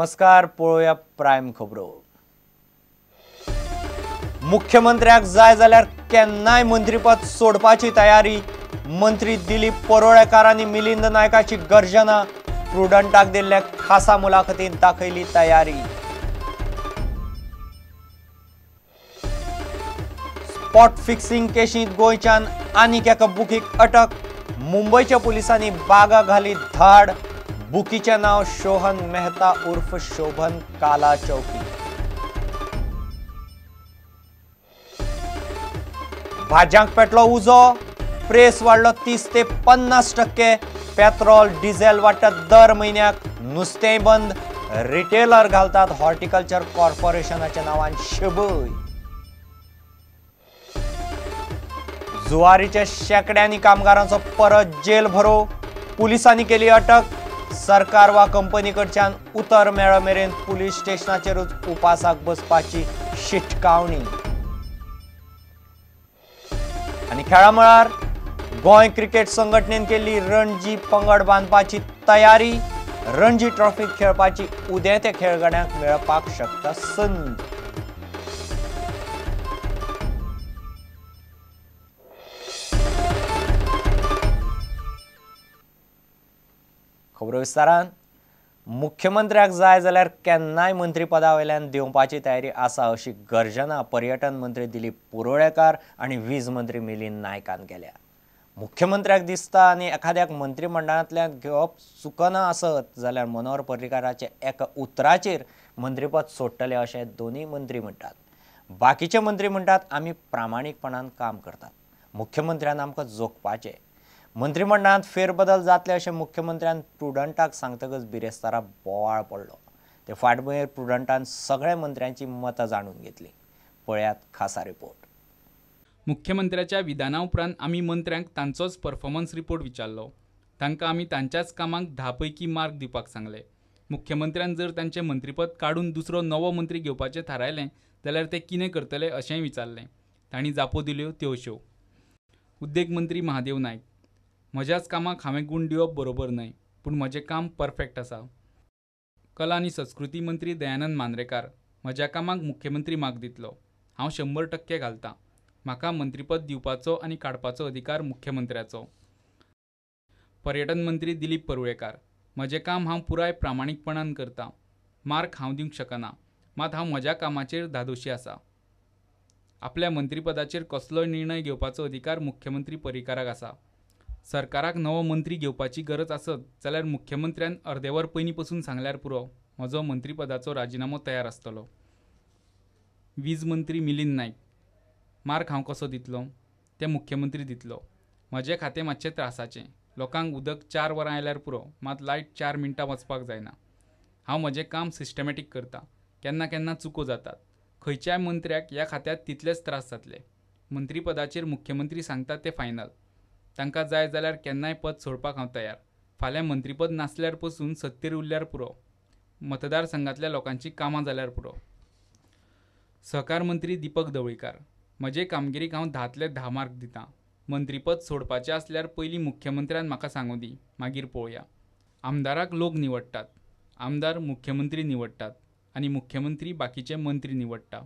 नमस्कार, पळोवया प्रायम खबरो। मुख्यमंत्र्याक जाय जाल्यार केन्नाय मंत्रीपद सोडपाची तयारी। मंत्री दिलीप परुळेकार आनी मिलिंद नायकाची गर्जना। प्रुडंटाक दिल्ल्या खासा मुलाखतीन दाखयली तयारी। स्पॉट फिक्सिंग केशींत गोंयच्यान आनीक एका बुकीक अटक। मुंबयच्या पुलिसांनी बागा घाली धाड। बुकीचें नांव शोहन मेहता उर्फ शोभन काला चौकी। भाज्यांक पेटलो उजो, प्रेस वाडलो 30 ते 50%। पेट्रोल डिझेल वाडटा दर म्हयन्याक, नुस्तेंय बंद। रिटेलर घालतात हॉर्टिकल्चर कॉर्पोरेशनाच्या नांवान शबय। जुवारीच्या शेकड्यांनी कामगारांचो परत जेल भरो। पुलिसांनी केली अटक। सरकार वा कंपनी कडच्यान उतर मेळ मेरेन पुलीस स्टेशनाचेरूच उपासाक बसपाची शिटकावणी। आनी खेळा मळार गोंय क्रिकेट संघटनेन केल्ली रणजी पंगड बांदपाची तयारी। रणजी ट्रॉफीत खेळपाची उदेंते खेळगड्यांक मेळपाक शकता संद। खबरो विस्तारान। मुख्यमंत्र्याक जाय जाल्यार केन्नाय मंत्रीपदा वयल्यान देंवपाची तयारी आसा अशी गर्जना पर्यटन मंत्री दिलीप परुळेकार आनी वीज मंत्री मिलिंद नायकान केल्या। मुख्यमंत्र्याक दिसता आनी एखाद्याक मंत्रिमंडळांतल्यान घेवप चुकना आसत जाल्यार मनोहर पर्रीकाराच्या एका उतराचेर मंत्रीपद सोडटले अशें दोनूय मंत्री म्हणटात। बाकीचे मंत्री म्हणटात आमी प्रामाणीकपणान काम करतात, मुख्यमंत्र्यान आमकां जोखपाचें। मंत्रिमंडळांत फेरबदल जातले अशें मुख्यमंत्र्यान प्रुडंटाक सांगतकच बिरेस्तारा बोवाळ पडलो। ते फाटभुंयेर प्रुडंटान सगळ्या मंत्र्यांची मतां जाणून घेतली। पळयात खासा रिपोर्ट। मुख्यमंत्र्याच्या विधाना उपरांत आमी मंत्र्यांक तांचोच परफॉर्मन्स रिपोर्ट विचारलो। तांकां आमी तांच्याच कामाक 10 पैकी मार्क दिवपाक सांगले। मुख्यमंत्र्यान जर तांचें मंत्रीपद काडून दुसरो नवो मंत्री घेवपाचें थारायलें जाल्यार ते कितें करतले अशेंय विचारलें। तांणी जापो दिल्यो त्यो अश्यो। उद्देग मंत्री महादेव नायक, म्हज्याच कामाक हांवें गूण दिवप बरोबर न्हय, पूण म्हजें काम परफेक्ट आसा। कला आनी संस्कृती मंत्री दयानंद मांद्रेकार, म्हज्या कामाक मुख्यमंत्री मार्क दितलो, हांव 100% घालतां, म्हाका मंत्रीपद दिवपाचो आनी काडपाचो अधिकार मुख्यमंत्र्याचो। पर्यटन मंत्री दिलीप परुळेकार, म्हजें काम हांव पुराय प्रामाणीकपणान करतां, मार्क हांव दिवंक शकना, मात हांव म्हज्या कामाचेर धादोशी आसा। आपल्या मंत्रीपदाचेर कसलोय निर्णय घेवपाचो अधिकार मुख्यमंत्री पर्रीकाराक आसा। सरकाराक नवो मंत्री घेवपाची गरज आसत जाल्यार मुख्यमंत्र्यान अर्देवर पयलीं पसून सांगल्यार पुरो, म्हजो मंत्रीपदाचो राजिनामो तयार आसतलो। वीज मंत्री मिलिंद नायक, मार्क हांव कसो दितलो तें मुख्यमंत्री दितलो, म्हजें खातें मातशें त्रासाचें, लोकांक उदक 4 वरां आयल्यार पुरो, मात लायट 4 मिनटां वचपाक जायना। हांव म्हजें काम सिस्टमॅटीक करतां, केन्ना केन्ना चुको जातात, खंयच्याय मंत्र्याक ह्या खात्यांत तितलेच त्रास जातले। मंत्रीपदाचेर मुख्यमंत्री सांगता तें फायनल, तांकां जाय जाल्यार केन्नाय पद सोडपाक हांव तयार। फाल्यां मंत्रीपद नासल्यार पसून सत्तेर उरल्यार पुरो, मतदारसंघांतल्या लोकांची कामां जाल्यार पुरो। सहकार मंत्री दीपक ढवळीकार, म्हजे कामगिरीक हांव 10तले 10 मार्क दितां, मंत्रीपद सोडपाचें आसल्यार पयलीं मुख्यमंत्र्यान म्हाका सांगूं दी, मागीर पळोवया। आमदाराक लोक निवडटात, आमदार मुख्यमंत्री निवडटात आनी मुख्यमंत्री बाकीचे मंत्री निवडटा।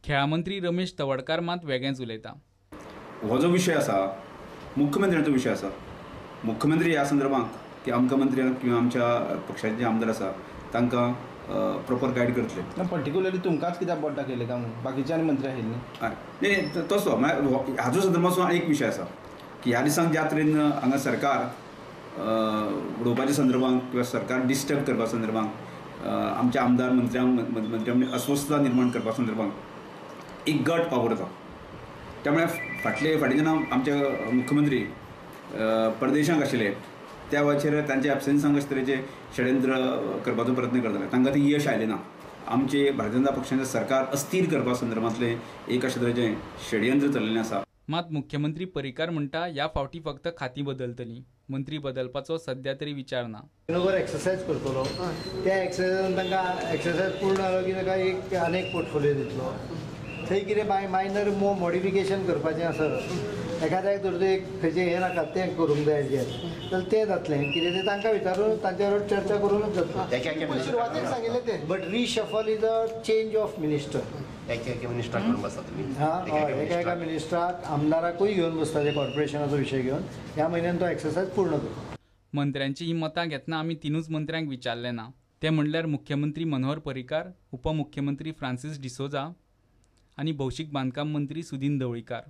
खेळा मंत्री रमेश तवडकार मात वेगळेंच उलयता। हो जो विशय आसा मुख्यमंत्र्यांचो विशय आसा, मुख्यमंत्री ह्या संदर्भात की आमकां मंत्र्यांक किंवा आमच्या पक्षाचे जे आमदार आसा तांकां प्रोपर गायड करतले। पर्टिक्युलरली तुमकांच कित्याक बोट दाखयलें काय म्हणून, बाकीचे आनी मंत्री आशिल्ले न्ही? तसो म्हळ्यार हाजो संदर्भांतसून एक विशय आसा की ह्या दिसांक ज्या तरेन हांगा सरकार उडोवपाच्या संदर्भात किंवा सरकार डिस्टर्ब करपा संदर्भात आमच्या आमदार मंत्र्यांक अस्वस्थता निर्माण करपा संदर्भात एक गट वावुरता। त्यामुळे फाटले फाटीं जेन्ना आमचे मुख्यमंत्री परदेशांक आशिल्ले त्या वेळाचेर तांच्या एबसेन्सांक अशे तरेचे षडयंत्र करपाचो प्रयत्न करताले, तांकां तें यश आयलें ना। आमचे भारतीय जनता पक्षाचें सरकार अस्थिर करपा संदर्भांतलें एक अशे तरेचें षडयंत्र चलिल्लें आसा। मात मुख्यमंत्री पर्रीकार म्हणटा ह्या फावटी फक्त खातीं बदलतलीं, मंत्री बदलपाचो सद्या तरी विचार ना। बरोबर एक्सरसायज करतलो, त्या एक्सरसायजान तांकां एक्सरसायज पूर्ण जालो की ताका एक आनीक पोर्टफोलियो दितलो। थंय कितें मायनर मॉडिफिकेशन करपाचें आसत एखाद्याक जर एक खंयचें हें नाका तें करूंक जाय जें जाल्यार तें जातलें. कितें तें तांकां विचारून तांच्या बरोबर चर्चा करूनच जातलें. सुरवातेक सांगिल्लें तें. But reshuffle is a change of minister. एका मिनिस्टराक घेवन बसता तुमी? हां, एका एका मिनिस्टराक आमदाराकूय घेवन बसता, जे कॉर्पोरेशनाचो विशय घेवन. ह्या म्हयन्यान तो एक्सरसायज पूर्ण करता. मंत्र्यांची ही मतां घेतना आमी तिनूच मंत्र्यांक विचारलें ना, ते म्हणल्यार मुख्यमंत्री मनोहर पर्रीकार, उपमुख्यमंत्री फ्रांसीस डिसोजा आनी भौशीक बांदकाम मंत्री सुदीन ढवळीकार.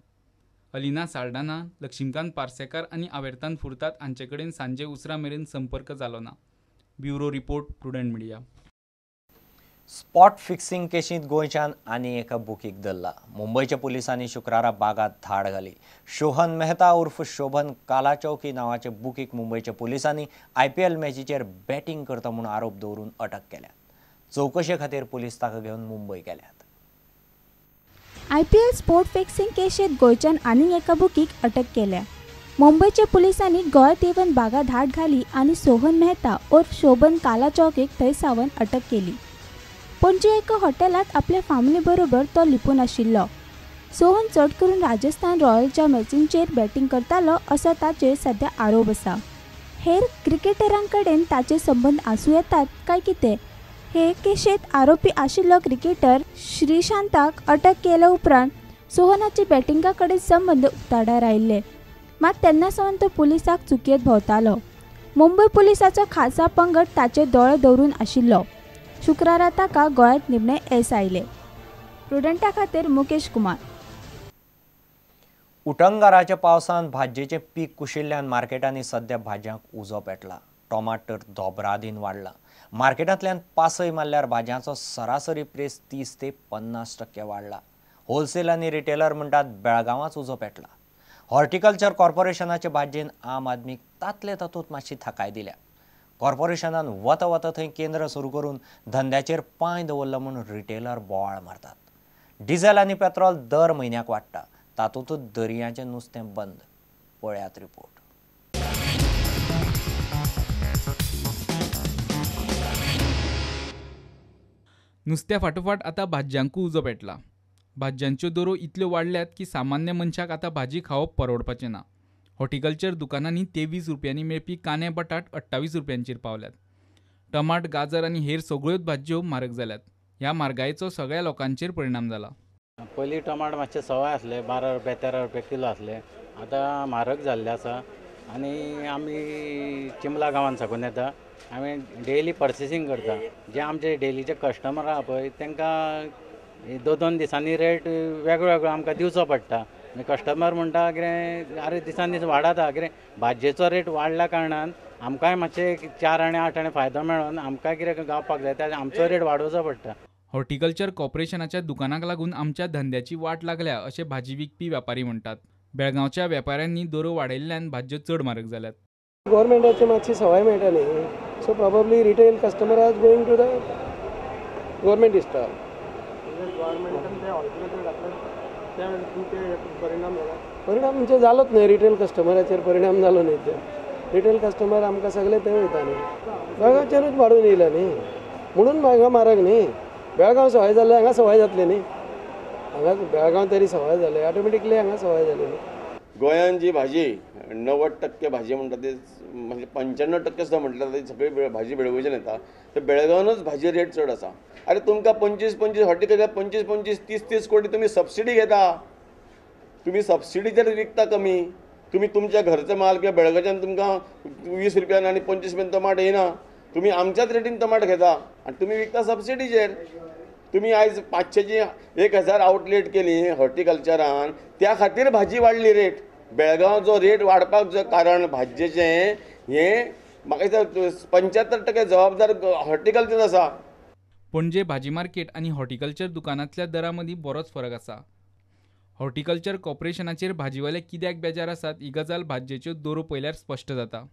अलिना साल्डाना, लक्ष्मीकांत पार्सेकार आनी आवेर्तान फुर्ताद हांचे कडेन सांजे उसरां मेरेन संपर्क जालो ना. Bureau report, Prudent Media. Spot fixing केशींत गोंयच्यान आनी एका बुकीक धरला. मुंबयच्या पुलिसांनी शुक्रारा बागात धाड घाली. शोहन मेहता उर्फ शोभन कालाचौकी नांवाचे बुकीक मुंबयच्या पुलिसांनी IPL मॅचीचेर बॅटिंग करता म्हूण आरोप दवरून अटक केल्या. चवकशे खातीर पुलीस ताका घेवन मुंबय गेल्यात. IPL sport fixing केशींत गोंयच्यान आनीक एका बुकीक अटक केल्या. मुंबयच्या पुलिसांनी गोंयांत येवन बागा धाड घाली आनी सोहन मेहता उर्फ शोभन कालाचौकीक थंय सावन अटक केली. पणजे एका हॉटेलांत आपल्या फामिली बरोबर तो लिपून आशिल्लो. सोहन चड करून राजस्थान रॉयल्सच्या मॅचींचेर बॅटींग करतालो असो ताचेर सध्या आरोप आसा. हेर क्रिकेटरां कडेन ताचे संबंद आसूं येतात काय कितें हे केशींत आरोपी आशिल्लो क्रिकेटर श्रीशांताक अटक केल्या उपरांत सोहनाचे बॅटिंगा कडेन संबंद उक्ताडार आयिल्ले. मात तेन्ना सावन तो पुलिसाक चुकयत भोंवतालो. मुंबय पुलिसाचो खासा पंगड ताचे दोळे दवरून आशिल्लो. शुक्रारा ताका गोंयांत निमणें येस आयलें. प्रुडंटा खातीर मुकेश कुमार. उटंगाराच्या पावसान भाजयेचें पीक कुशिल्ल्यान मार्केटांनी सध्या भाजयांक उजो पेटला. टोमाटर दोबरादीन वाडला. मार्केटांतल्यान पासय मारल्यार भाजयांचो सरासरी प्रेस 30 ते 50% वाडला. होलसेल आनी रिटेलर म्हणटात बेळगांवांच उजो पेटला. हॉर्टिकल्चर कॉर्पोरेशनाचे भाजयेन आम आदमीक तातले तातूंत मातशी थाकाय दिल्या. कॉर्पोरेशनान वता वता थंय केंद्र सुरू करून धंद्याचेर पांय दवरलो म्हूण रिटेलर बोवाळ मारतात. डिझेल आनी पेट्रोल दर म्हयन्याक वाडटा, तातूंतच दर्याचें नुस्तें बंद. पळयात रिपोर्ट. नुस्त्या फाटोफाट आतां भाजयांकूय उजो पेटला. भाजयांच्यो दरो इतल्यो वाडल्यात की सामान्य मनशाक आतां भाजी खावप परवडपाचें ना. हॉर्टिकल्चर दुकानांनी 23 रुपयांनी मेळपी कांदे बटाट 28 रुपयांचेर पावल्यात. टमाट, गाजर आनी हेर सगळ्योच भाजयो म्हारग जाल्यात. ह्या म्हारगायेचो सगळ्या लोकांचेर परिणाम जाला. पयलीं टमाट मातशे सवाय आसले, 12 रुपया 13 रुपया किलो आसले, आतां म्हारग जाल्ले आसा. आनी आमी चिमला गांवान साकून येता, आमी डेली पर्चेसींग करता. जे आमचे डेलीचे कस्टमर आहा पळय तांकां 2-2 दिसांनी रेट वेगळो वेगळो आमकां दिवचो पडटा. कस्टमर म्हणटा कितें आरे दिसान दीस वाडता, कितें भाजयेचो रेट वाडल्या कारणान आमकांय मातशें 4 आणे 8 आणे फायदो मेळोन आमकांय कितें गावपाक जाय, त्या आमचो रेट वाडोवचो पडटा. हॉर्टिकल्चर कॉर्पोरेशनाच्या दुकानाक लागून आमच्या धंद्याची वाट लागल्या अशें भाजी विकपी व्यापारी म्हणटात. बेळगांवच्या व्यापाऱ्यांनी दरो वाडयल्ल्यान भाजयो चड म्हारग जाल्यात. गव्हर्मेंटाची मातशी सवाय मेळटा न्ही, so probably retail customer are going to the government stall. परिणाम म्हणजे जालोच न्ही, रिटेल कस्टमराचेर परिणाम जालो न्ही. ते रिटेल कस्टमर आमकां सगळे थंय वयता न्ही, बेळगांवचेरूच वाडून येयला न्ही, म्हणून हांगा म्हारग न्ही. बेळगांव सवाय जाल्यार हांगा सवाय जातलें न्ही, हांगा बेळगांव तरी सवाय जालें ऑटोमॅटिकली हांगा सवाय जालें न्ही. गोंयांत जी भाजी 90% भाजी म्हणटा ते म्हणजे 95% सुद्दां म्हटल्यार ती सगळी भाजी बेळगांवच्यान येता. तर बेळगांवानूच भाजी रेट चड आसा. अरे तुमकां 25-25 हॉर्टिकल्चर 25-25 30-30 कोटी तुमी सबसिडी घेता, तुमी सबसिडीचेर विकता कमी. तुमी तुमच्या घरचो माल किंवा बेळगांवच्यान तुमकां 20 रुपयान आनी 25 रुपयान टमाट येना, तुमी आमच्याच रेटीन टमाट घेता आनी तुमी विकता सबसिडीचेर. तुमी आयज 500ची 1000 आउटलेट केली हॉर्टिकल्चरान, त्या खातीर भाजी वाडली रेट. बेळगांवचो रेट वाडपाक जो कारण भाजयेचें हें म्हाका दिसता 75% जबाबदार हॉर्टिकल्चर आसा. पणजे भाजी मार्केट आनी हॉर्टिकल्चर दुकानांतल्या दरां मदीं बरोच फरक आसा. हॉर्टिकल्चर कॉर्पोरेशनाचेर भाजीवाले कित्याक बेजार आसात ही गजाल भाजयेच्यो दरो पळयल्यार स्पश्ट जाता.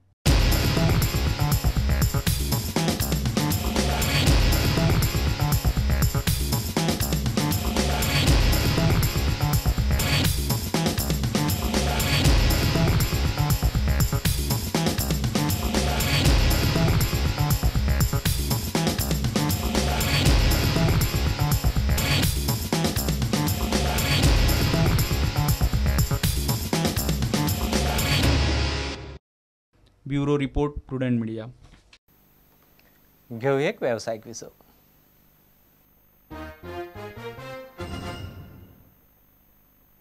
Bureau report, Prudent Media. घेवया एक वेवसायीक विसव.